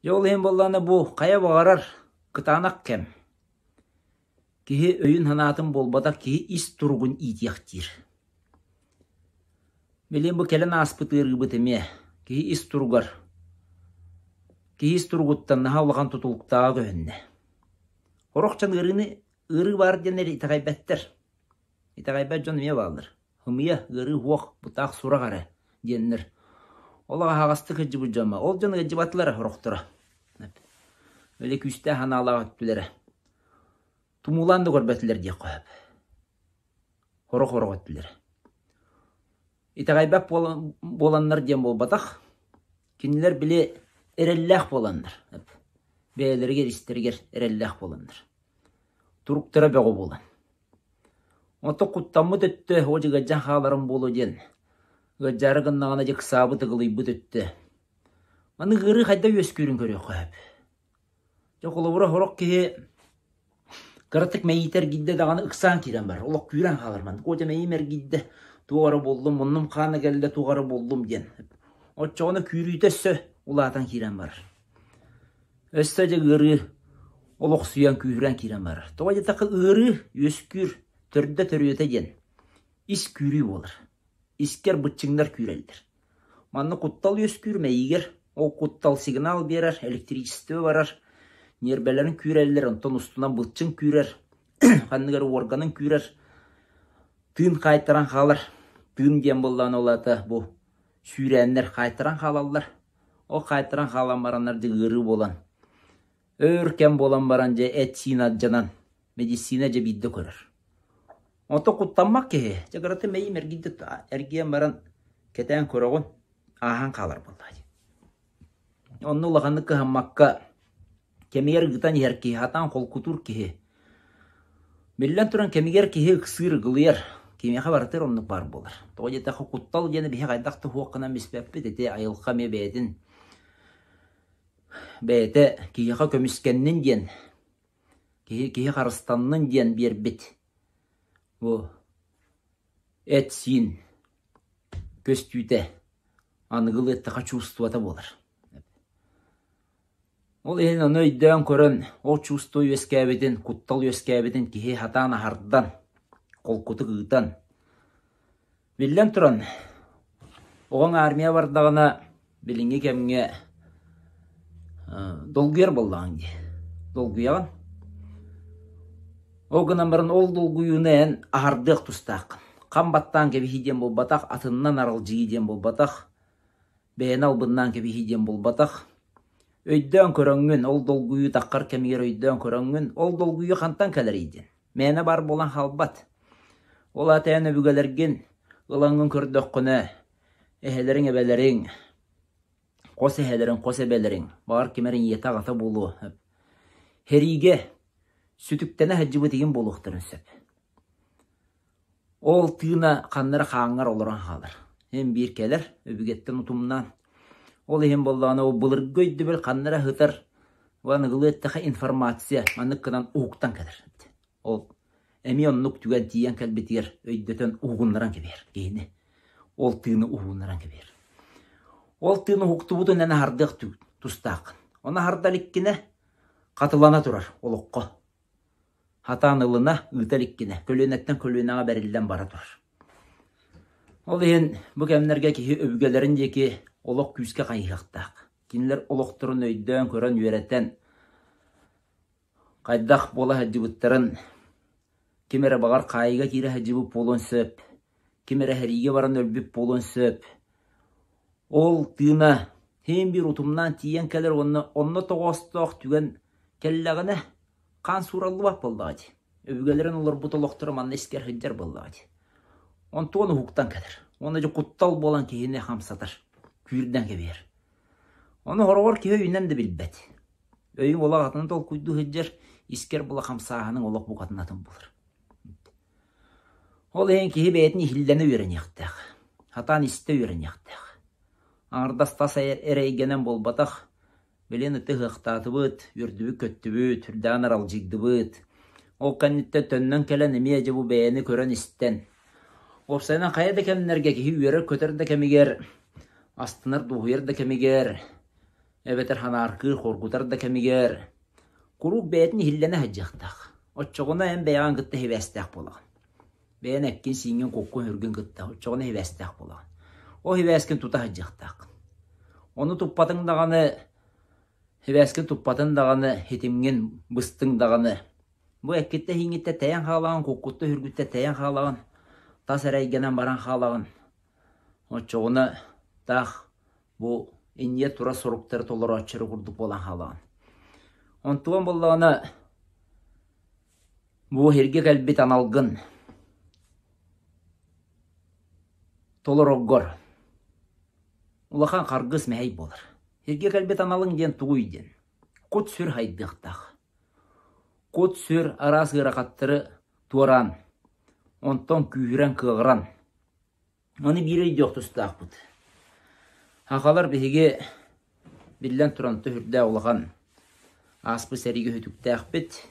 Дьэ ол иһин буоллаҕына бу хайа баҕарар кытаанах кэм киһи өйүн-санаатын буолбатах киһи ис туругун иитиэхтиир. Билигин бу кэлэн ааспыт ыарыыбыт эмиэ киһи ис туругар, киһи ис туругуттан наһаа улахан тутулуктааҕа көһүннэ. Сорох дьон ыарыыны ыарыы баар диэн эрэ итэҕэйбэттэр. Итэҕэйбэт дьон эмиэ бааллар. Ымыйа, ыарыы уох, бытаах сурах эрэ диэннэр. Ол аһаҕастык сылдьыбыт дьон ол дьон ыалдьыбатылар сорохторо. Били күүстээх санаалаах өттүлэрэ. Тумуулаан да көрбөтүлэр диэххэ сөп. Сорох-сорох өттүлэрэ. Итэҕэйбэт буоланнар диэн буолбатах. Кинилэр били эрэллээх буоланнар. Бэйэлэригэр истэригэр эрэллээх буоланнар. Туруктара бөҕө буолан. Оттон куттаммыт өттө оо дьэ ыалдьан хааларым буолуо диэн ыалдьаары гыннаҕына дьэ ыксаабыт, ыгылыйбыт өттө. Маны ыарыы хайдах үөскүүрүн көрүөххэ сөп. Дьэ холобура сорох киһи кыратык мэйиитэ эргийдэ даҕаны ыксаан киирэн барар. Олох күүрэн хаалар маннык. Оо дьэ мэйиим эргийдэ, туох эрэ буоллум, муннум хаана кэллэ, туох эрэ буоллум диэн. Оччоҕуна күүрүүтэ өссө улаатан киирэн барар. Өссө дьэ ыарыы олохсуйан күүһүрэн киирэн барар. Тоҕо диэтэххэ ыарыы үөскүүр төрдө төрүөтэ диэн ис күүрүү буолар. Искэр быччыҥнар күүрэллэр. Манна куттал үөскүүр мэйиигэр, ол куттал сигнал биэрэр, электричество барар, ньиэрбэлэрин күүрэллэр, онтон устунан былчыҥ күүрэр, ханнык эрэ уорганын күүрэр, тыын хаайтаран хаалар. Тыын диэн буоллаҕына ол аата бу сүүрээннэр хаайтаран хаалаллар. Ол хаайтаран хаалан бараннар дьэ ыарыы буолан, өр кэм буолан баран дьэ эт-сиин алдьанан медицина дьэ биирдэ көрөр. Онтон куттаммат киһи, дьэ кырата мэйиим эргийдэ эргийэн баран кэтээн көрөҕүн, ааһан хаалар буоллаҕа дии. Онно улаханнык кыһаммакка Кэмигэр ыытан иһэр киһи, сатаан холкутуур киһи. Биллэн туран, кэмигэр киһи ыксыыр, ыгылыйар. Кимиэхэ барытыгар оннук баар буолар. Тоҕо диэтэххэ, куттал диэни биһи хайдах да суох гынан биспэппит. Ити айылҕа эмиэ бэйэтин бэйэтэ киһиэхэ көмүскэннин диэн, киһи киһи харыстаннын диэн биэрбит бу эт-сиин көстүүтэ аныгылыы эттэххэ чувствота буолар. Ол иһин ону өйдөөн көрөн, ол чувство үөскээбитин, куттал үөскээбитин киһи сатаан аһардан, холкутук ыытан. Биллэн туран, оҕоҥ армия бардаҕына, билиҥҥи кэмҥэ долгуйар буоллаҕыҥ дии. Долгуйаҕын. Ол гынан баран ол долгуйууну эн аһардыах тустааххын. Хам баттаан кэбиһии диэн буолбатах, атынынан аралдьыйыы диэн буолбатах. Бэйэни албыннаан кэбиһии диэн буолбатах. Өйдөөн көрөҥҥүн, ол долгуйуу таххар кэмигэр өйдөөн көрөҥҥүн, ол долгуйуу хантан кэлэрий диэн. Мээнэ баар буолан хаалбат. Ол аата эн өбүгэлэргин ылаҥҥын көрдөххүнэ, эһэлэриҥ, эбэлэриҥ, хос эһэлэриҥ, хос эбэлэриҥ, баҕар ким эрэ ийэтэ-аҕата буолуо, сэриигэ сүтүктэнэ сылдьыбыт игин буолуохтарын сөп. Ол тыына ханна эрэ хааҥҥар олорон хаалар. Эн биир кэлэр, өбүгэттэн утумнаан. Ол иһин буоллаҕына ол былыргы өйдөбүл ханна эрэ сытар, аныгылыы эттэххэ информация маннык гынан уһуктан кэлэр. Ол эмиэ оннук түгэн тиийэн кэлбитигэр өйдөтөн уһугуннаран кэбиһэр киһини. Ол тыыны уһугуннаран кэбиһэр. Ол тыын уһуктубутун эн аһардыах тустааххын. Ону аһарда иликкинэ хатылана турар олоххо. Хатаан ылына, ыыта иликкинэ, көлүөнэттэн көлүөнэҕэ бэриллэн бара турар. Ол иһин бу кэмнэргэ киһи өбүгэлэрин диэки олох күүскэ хайыһыахтаах. Кинилэр олохторун өйдөөн көрөн үөрэтэн, хайдах буола сылдьыбыттарын ким эрэ баҕар хаайыыга киирэ сылдьыбыт буолуон сөп, ким эрэ сэриигэ баран өлбүт буолуон сөп. Ол тыына син биир утумнаан тиийэн кэлэр уонна онно тоҕоостоох түгэн кэллэҕинэ хаан суураллыбат буоллаҕа дии. Өбүгэлэрин олорбут олохторо манна искэр сылдьар буоллаҕа дии. Онтуон уһуктан кэлэр. Уонна дьэ куттал буолан киһини хамсатар, күүрдэн кэбиһэр. Ону хороҕор киһи өйүнэн да билбэт. Өйүҥ олох атын толкуйдуу сылдьар, искэр була хамсааһыныҥ олох букатын атын буолар. Ол иһин киһи бэйэтин иһиллэнэ үөрэниэхтээх, сатаан истэ үөрэниэхтээх. Аҥардас тас эрэйгэнэн буолбатах, Билин ыты ыһыахтаатыбыт, үөрдүбүт-көттүбүт, үрдээн аралдьыйдыбыт. Ол кэнниттэн төннөн кэлэн эмиэ дьэ бу бэйэни көрөн-истэн. Уопсайынан хайа да кэмнэргэ киһи үөрэр-көтөр да кэмигэр, астынар-дуоһуйар да кэмигэр, Эбэтэр ханааркыыр, хоргутар да кэмигэр куруук бэйэтин иһиллэнэ сылдьыахтаах. Оччоҕуна эн бэйэҕин кытта сибээстээх буолаҕын. Бэйэн эккин-сииҥҥин, куккун-сүргүн кытта оччоҕуна сибээстээх буолаҕын. Ол сибээскин тута сылдьыахтааххын. Ону туппатыҥ даҕаны, сибээскин туппатын даҕаны, ситимҥин быстыҥ даҕаны, бу эккиттэ-сииҥҥиттэ тэйэн хаалаҕын, куккутта-сүргүттэ тэйэн хаалаҕын, тас эрэйгэнэн баран хаалаҕын. Оччоҕуна таах бу инньэ тура соруктары толорооччу курдук буолан хаалаҕын. Онтуон буоллаҕына бу иһиргэ кэлбит аналгын толороргор улахан харгыс мэһэй буолар. Иһиргэ кэлбит аналыҥ диэн тугуй диэн кут-сүр хайдыахтаах. Кут-сүр араас ыарахаттары туораан, онтон күүһүрэн-кыаҕыран Ону биир өйдүөх тустаахпыт. Сахалар биһиги, биллэн туран, төһүрдээх улахан ааспыт сэриигэ сүтүктээхпит.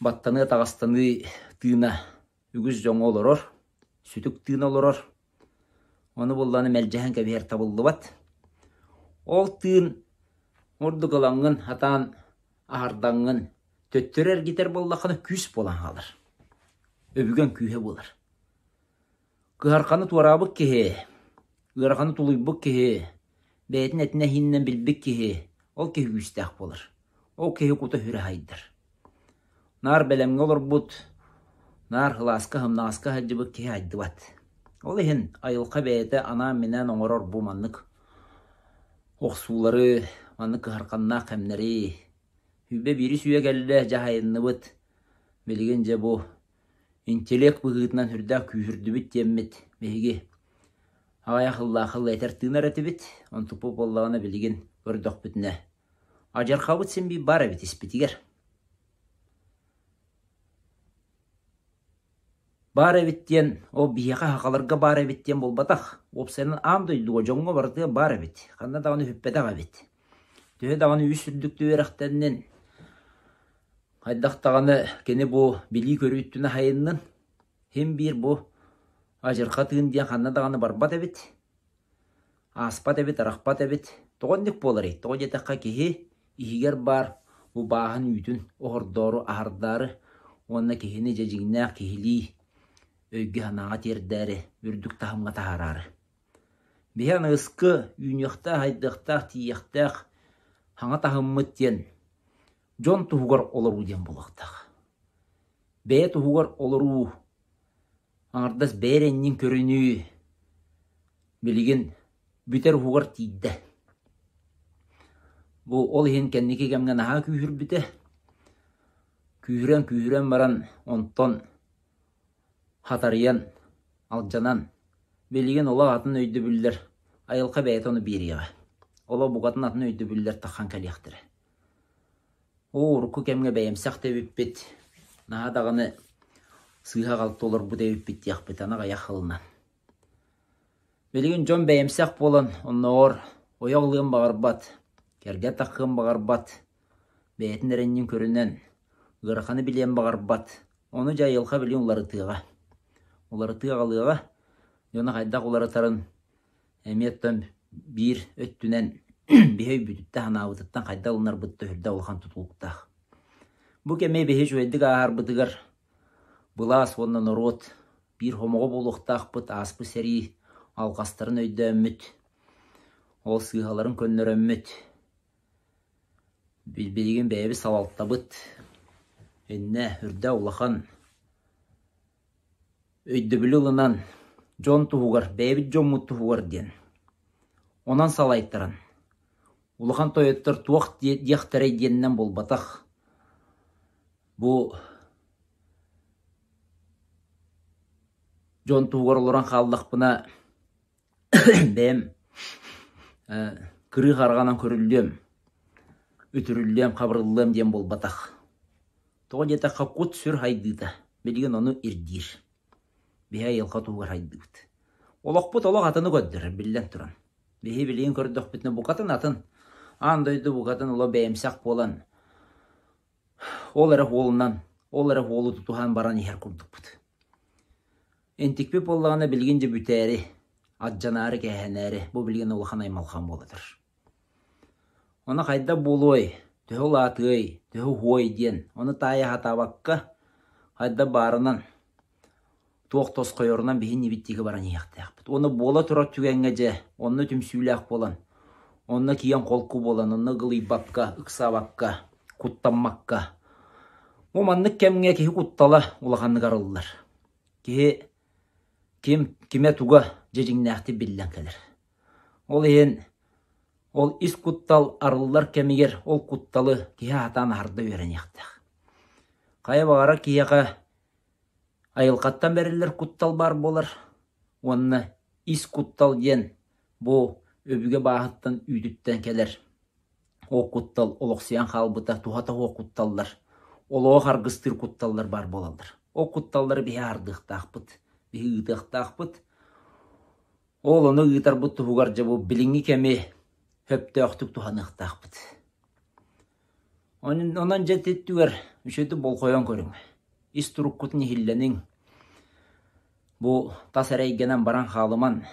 Баттаныы-атаҕастаныы тыына үгүс дьоҥҥо олорор, сүтүк тыына олорор. Ону булланы мэлдьэһэн кэбиһэр табыллыбат. Ол тыын ордук ылаҥҥын, сатаан аһардаҥҥын, төттөрү эргитэр буоллаххына күүс буолан хаалар. Өбүгэҥ күүһэ буолар. Кыһарҕаны туораабыт киһи, ыараханы тулуйбут киһи, бэйэтин этинэ-иһинэн билбит киһи, ол киһи күүстээх буолар. Ол киһи кута сүрэ хайдар. Наар бэлэмҥэ олорбут, наар кылааска, сымнаҕаска сылдьыбыт киһи хайдыбат. Ол иһин айылҕа бэйэтэ анаан-минээн оҥорор бу маннык охсуулары, маннык кыһарҕаннаах кэмнэри. 21 үйэ кэллэ, дьаһайынныбыт. Билигин дьэ бу Интеллект быһыытынан сүрдээх күүһүрдүбүт диэммит биһиги аҕыйах ыллаах ылла этэр-тыынар этибит, онтукпут буоллаҕына билигин көрдөхпүтүнэ адьырҕабыт син биир баар эбит испитигэр. Баар эбит диэн ол биһиэхэ сахаларга баар эбит диэн буолбатах, уопсайынан аан дойдуга дьоҥҥо барытыгар баар эбит, ханна даҕаны сүппэтэх эбит. Төһө даҕаны үс үрдүк үөрэхтэннин, Хайдах даҕаны кини бу билии-көрүү өттүнэ аһайыннын, син биир бу адьырҕа тыын диэн ханна даҕаны барбат эбит, ааспат эбит, арахпат эбит. Тоҕо инник буоларый? Тоҕо диэтэххэ киһи иһигэр баар бу бааһын үүтүн оһордоору, аһардаары уонна киһини дьэ дьиҥнээх киһилии өйгө-санааҕа тиэрдээри, үрдүк таһымҥа таһаараары. Биһи аныгыскы үүнүөхтээх, айдыахтаах, тиийиэхтээх хаҥа таһыммыт диэн Дьон туһугар олоруу диэн буолуохтаах. Бэйэ туһугар олоруу, аҥардас бэйэ эрэ иннин көрүнүү билигин бүтэр уһугар тиийдэ. Бу ол иһин кэнники кэмҥэ наһаа күүһүрбүтэ. Күүһүрэн-күүһүрэн баран онтон хатарыйан, алдьанан, билигин олох атын өйдөбүллэр айылҕа бэйэтэ ону биэриэҕэ. Олох букатын атын өйдөбүллэр таххан кэлиэхтэрэ. Оо, урукку кэмҥэ бэйэмсэх да эбиппит, наһаа даҕаны сыыһа-халты олорбут эбиппит диэхпит аны аҕыйах сылынан. Билигин дьон бэйэмсэх буолан, оннооҕор ойох ылыан баҕарбат, кэргэн таххыан баҕарбат, бэйэтин эрэ иннин көрүнэн, ыараханы билиэн баҕарбат. Ону дьэ айылҕа билигин уларытыаҕа. Уларытыы аҕалыаҕа, дьону хайдах уларытарын Эмиэ оттон биир өттүнэн биһи өйбүтүттэн-санаабытыттан хайдах ылынарбыт да сүрдээх улахан тутулуктаах. Бу кэми биһи үчүгэйдик ааһарбытыгар былаас уонна норуот биир хомоҕо буолуохтаахпыт, ааспыт сэрии алҕастарын өйдөөммүт, ол сыыһаларын көннөрөммүт, билигин бэйэбит салалтабыт иннэ үрдээх улахан Өйдөбүлү ылынан, дьон туһугар, бэйэбит дьоммут туһугар диэн. Онон салайтаран, улахан тойоттор туох диэхтэрэй диэнинэн буолбатах, бу дьон туһугар олорон хааллахпына бэйэм кырыы хараҕынан көрүллүөм, үтүрүллүөм, хабырыллыам диэн буолбатах. Тоҕо диэтэххэ, кут-сүр хайдыыта билигин ону ирдиир. Биһи айылҕа туһугар хайдыыбыт. Олохпут олох атыны көрдөрөр, биллэн туран. Биһи билигин көрдөхпүтүнэ букатын атын. Аан дойду букатын олох бэйэмсэх буолан, ол эрэ уолунан, ол эрэ уолу тутуһан баран иһэр курдукпут. Интикпит буоллаҕына билигин дьэ бүтээри, алдьанаары, кээһэнээри, бу билигин улахан аймалҕан буола турар. Ону хайдах буолуой, төһө улаатыай, төһө уһуой диэн ону таайа сатаабакка, хайдах баарынан, туох тосхойорунан биһиннибит диэки баран иһиэхтээхпит. Уонна буола турар түгэҥҥэ дьэ, онно түмсүүлээх буолан, онно киэҥ холку буолан, онно ыгылыйбакка, ыксаабакка, куттаммакка. Бу маннык кэмҥэ киһи куттала улаханнык арыллар. Киһи ким кимэ-туга дьэ дьиҥнээхтик биллэн кэлэр. Ол иһин ол ис куттал арыллар кэмигэр ол кутталы киһи сатаан аһарда үөрэниэхтээх. Хайа баҕарар киһиэхэ айылҕаттан бэриллэр куттал баар буолар уонна ис куттал диэн бу өбүгэ бааһыттан үүтүттэн кэлэр ол куттал олохсуйан хаалбыта туһата суох кутталлар, олоҕу харгыстыыр кутталлар баар буолаллар. Ол кутталлары биһи аһардыахтаахпыт, биһи ыытыахтаахпыт. Ол ону ыытарбыт туһугар дьэ бу билиҥҥи кэми сөптөөхтүк туһаныахтаахпыт. Онон дьэ ити өттүгэр үчүгэйдик болҕойон көрүҥ. Ис туруккутун иһиллэниҥ. Бу тас эрэйгэнэн баран хаалыман.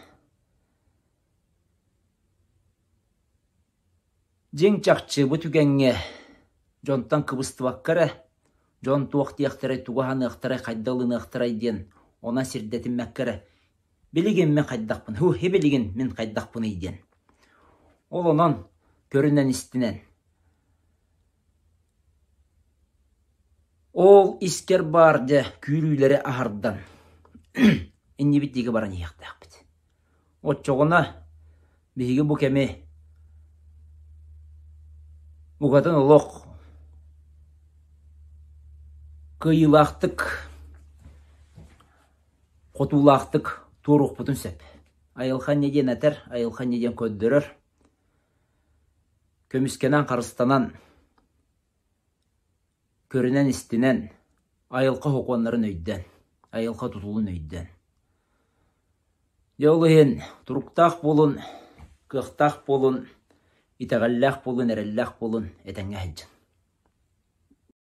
Дьиҥ чахчы бу түгэҥҥэ дьонтон кыбыстыбакка эрэ, дьон туох диэхтэрэй, тугу аһаныахтарай, хайдах ылыныахтарай диэн онон сирдэтиммэккэ эрэ билигин мин хайдахпын, һу, билигин мин хайдахпыный диэн. Ол онон көрүнэн-истинэн Ол искэр баар дьэ күүрүүлэри аһардан иннибит диэки баран иһиэхтээхпит. Оччоҕуна биһиги бу кэми букатын олох кыайыылаахтык, хотуулаахтык туоруохпутун сөп. Айылҕа инньэ диэн этэр, айылҕа инньэ диэн көрдөрөр. Көмүскэнэн, харыстанан, көрүнэн-истинэн, айылҕа сокуоннарын өйдөөн, айылҕа тутулун өйдөөн. Дьэ ол иһин туруктаах буолун, кыахтаах буолун, итэҕэллээх буолун, эрэллээх буолун, этэҥҥэ сылдьын.